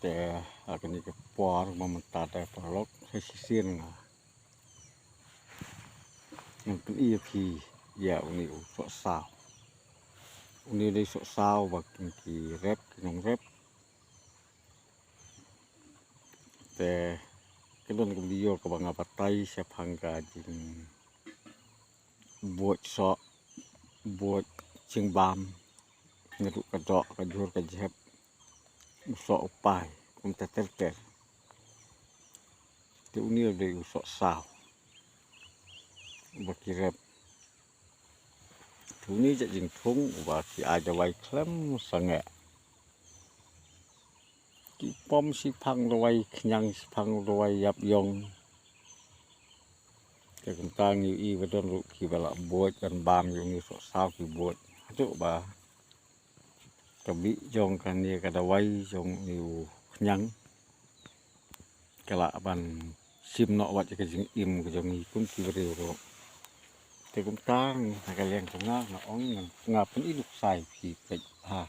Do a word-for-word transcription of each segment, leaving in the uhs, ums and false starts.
Te ha kane ka por ba mynta te paralok, sa shisien nga ngan pyni ïa phi ïa une u sohsaw. Une u dei sohsaw ba kin ki rep, ki nongrep. Te ka don ka video kaba nga batai shaphang ka jingbuaid soh, buaid jingbam naduh ka doh, ka jhur, ka jhep, u soh, u pai, kumta ter ter. Te une u dei u sohsaw uba ki rep. Te une jait jingthung uba ki ai dawai khlem sangeh. Ki pom shiphang dawai khñiang, shiphang dawai ïap ïong. Te kumta ngi ïohi ba don ruh kiba la buaid ban bam ïa une u sohsaw, ki buaid haduh ba ka bih jong kane ka dawai jong une u khñiang ka lah ban shim noh wat ïa ka jingim ka jong ngi kum ki briew ruh. Te kumta na ka liang jong nga, nga ong, nga, nga pyni nuksa ïa phi peit ha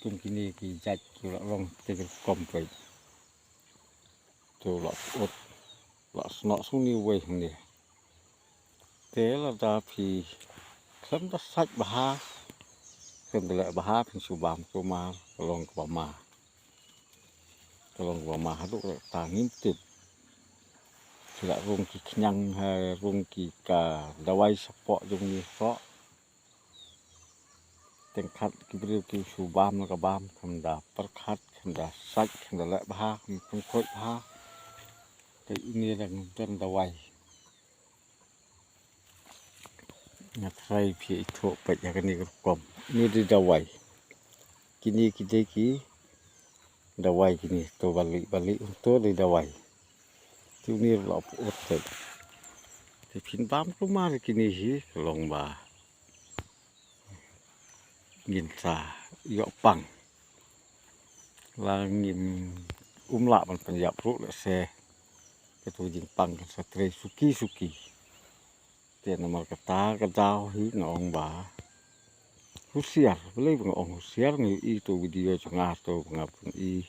kum kine ki jait ki la long te ki rukom peit. To la ut, la snoh sung ne uwei hangne. Te lada phi khlem da sait bha, khlem da leh bha, phin shu bam kulmar, ka long kaba ma. Ka long kaba ma haduh katta ngim tip. Ki la rung ki khñiang ha, rung ki ka dawai shapoh jong une u soh. Teng khat ki briew ki shu bam la ka bam, khlem da pyrkhat, khlem da sait, khlem da leh bha, khlem pynkhuid bha. Te ine dang don dawai. Nga tharai phi ithuh peit ïa kane ka rukom. Ine dei dawai. Kine ki dei ki dawai kine, to bali bali, to dei dawai. Te une ruh la pyut te. Te phin bam kulmar ïa kine hi, ka long ba ngin sa ïoh pang. La ngim, um lah ban pynïap ruh lehse kato ka jingpang kan sa trei suki suki. Te namar kata ka daw hi nga ong ba husiar, balei ba nga ong husiar, nga ïohi to video jong nga to ba nga pyni,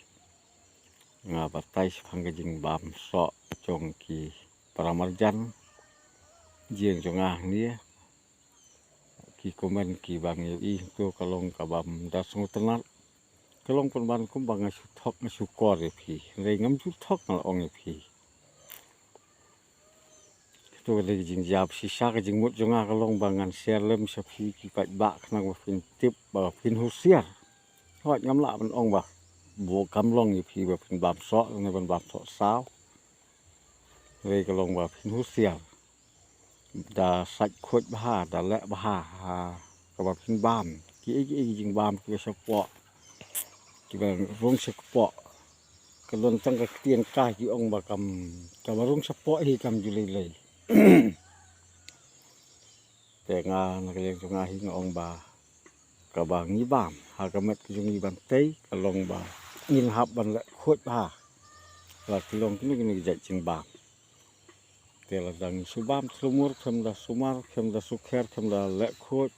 nga batai shaphang ka jingbam soh jong ki para marjan jong nga hangne. Ki comment kiba nga ïohi to ka long kaba ym da sngewtynnat. Ka long pynban kumba nga shu thok nga shu kor ïa phi. Hynrei ngam ju thok, nga la ong ïa phi. Kato ka dei ka jingjia ba shisha, ka jingmut jong nga ka long ba ngan share lem sha phi ki paidbah khnang ba phin tip, ba phin husiar. Hooid, ngam lah ban ong ba bun kam long ïa phi ba phin bam soh ne ban bam sohsaw. Hynrei ka long ba phin husiar. Da sait khuid bha, da leh bha ha kaba phin bam. Kiei kiei ki jingbam kiba shapoh, kiba rung shapoh. Ka don tang ka ktien kai ki ong ba kam, kaba rung shapoh hi kam ju lei lei. Te nga na ka liang jong nga hi nga ong ba kaba ngi bam ha ka met ka jong ngi ban tei ka long ba ngin hap ban leh khuid bha. La ki long kino kino ki jait jingbam. Te lada ngi shu bam thlumur, khlem da sumar, khlem da sukher, khlem da leh khuid,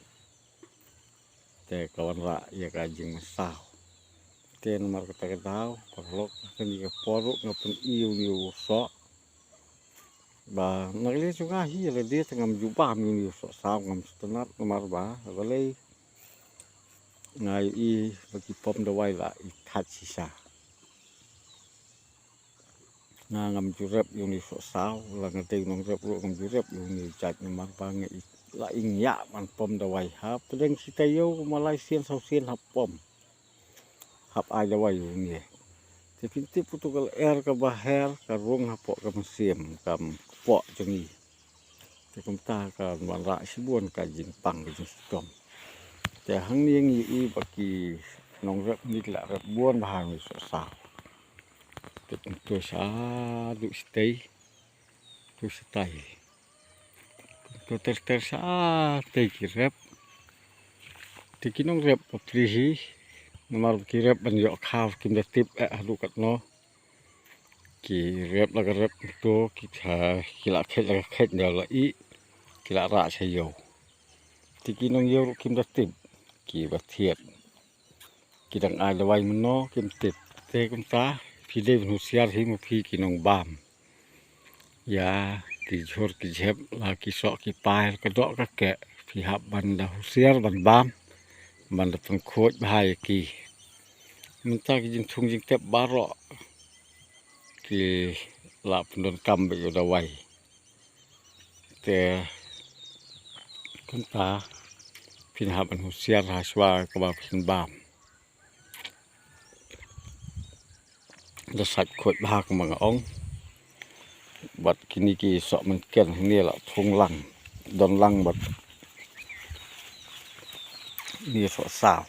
te ka wanrah ïa ka jingmynsaw. Te namar kata ka daw paralok, kane ka por ruh nga pyni ïa une u soh. Ba na ka liang jong nga hi, ïa lade te ngam ju bam ïa une u sohsaw, ngam sngewtynnat namar ba balei, nga ïohi ba ki pom dawai la i thait shisha. Nga ngam ju rep ïa une u sohsaw, la nga dei u nongrep ruh ngam ju rep ïa une u jait namar ba nga i, la i ngiah ban pom dawai ha pdeng shi taïew, kumba lai sien saw sien hap pom, hap ai dawai ïa une. Te phin tip kato ka lyer kaba her ka rung hapoh ka mynsiem, kam kpoh jong ngi. Te kumta ka wanrah shibun ka jingpang ka jingshitom. Te hangne ngi ïohi ba ki nongrep ngi ki la rep bun bha ha une u sohsaw. Te kumto shaduh shatei, to shatai, to ter ter shatei ki rep. Te ki nongrep bapli hi, namar ba ki rep ban ïoh khaw kim da tip eh haduh katno. Ki rep la ka rep to, ki tha, ki la khet la ka khet, da la ih, ki la rah sha ïew. Te ki nongïew ruh kim da tip, kiba thied. Ki dang ai dawai mynno kim tip. Te kumta phi dei ban husiar hi mo phi ki nongbam. Ïa ki jhur ki jhep la ki soh ki pair ka doh ka keh, phi hap ban da husiar ban bam, ban da pynkhuid bha ïa ki. Mynta ki jingthung jingtep baroh ki la pyndonkam bad ïa u dawai. Te kumta phin hap ban husiar ha shuwa kaba phin bam. Da sait khuid bha kumba nga ong. Bad kine ki soh mynken hangne la thung lang, don lang bad kine soh saw.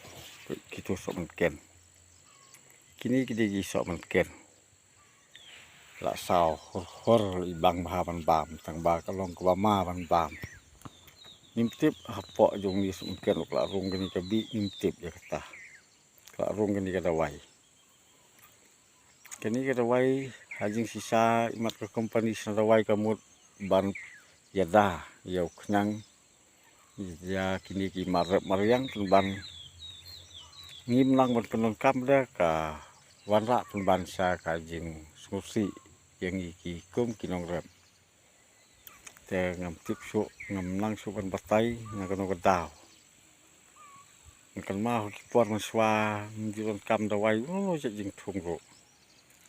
Kito soh mynken. Kine ki dei ki soh mynken. La saw hor hor, i bang bha ban bam, tang ba ka long kaba ma ban bam. Ngim tip hapoh jong kine soh mynken u ka la rung kane ka bih, ngim tip ïa kata. Ka la rung kane ka dawai. Kane ka dawai ha jingshisha imat ka company sna dawai ka mut ban ïada ïa u khñiang, ïa kine ki mar rep mar riang, pynban ngim nang ban pyndonkam da ka wanrah pynban sha ka jingsngewsih ïa ngi ki kum ki nongrep. Te ngam tip shuh, ngam nang shuh ban batai na kano ka daw. Nga kynmaw ha ki por mynshuwa ngim ju donkam dawai uno uno jait jingthung ruh.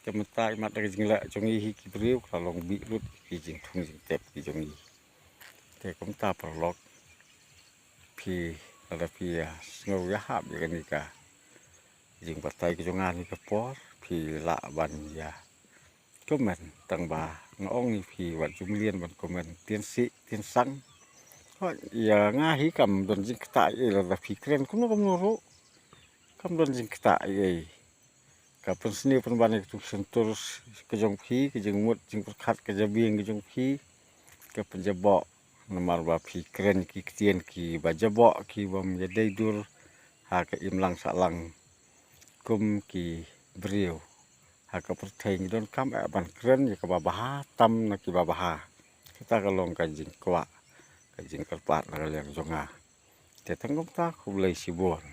Te mynta imat da ka jingleh jong ngi hi ki briew ka la long bih lut ki jingthung jingtep ki jong ngi. Te kumta paralok, phi lada phi ïa sngew ïahap ïa kane ka jingbatai ka jong nga ha kane ka por, phi lah ban ïa comment, tang ba nga ong ïa phi wat ju mlien ban comment tieng sih tieng sang. Hooid, ïa nga hi kam don jingktah ei ei, lada phi kren kumno kumno ruh kam don jingktah ei ei. Ka pynsniew pynban ïa ka tu ka shyntur ka jong phi, ka jingmut jingpyrkhat ka jabieng ka jong phi, ka pynjaboh namar ba phi kren ki ktien kiba jaboh, ki bym ïadei dur ha ka imlang sahlang. Kum ki briew ha ka pyrthei ngi donkam eh ban kren ïa kaba bha tam na kiba bha. Kata ka long ka jingkwah, ka jingkyrpad na ka liang jong nga. Te tang kumta, khublei shibun.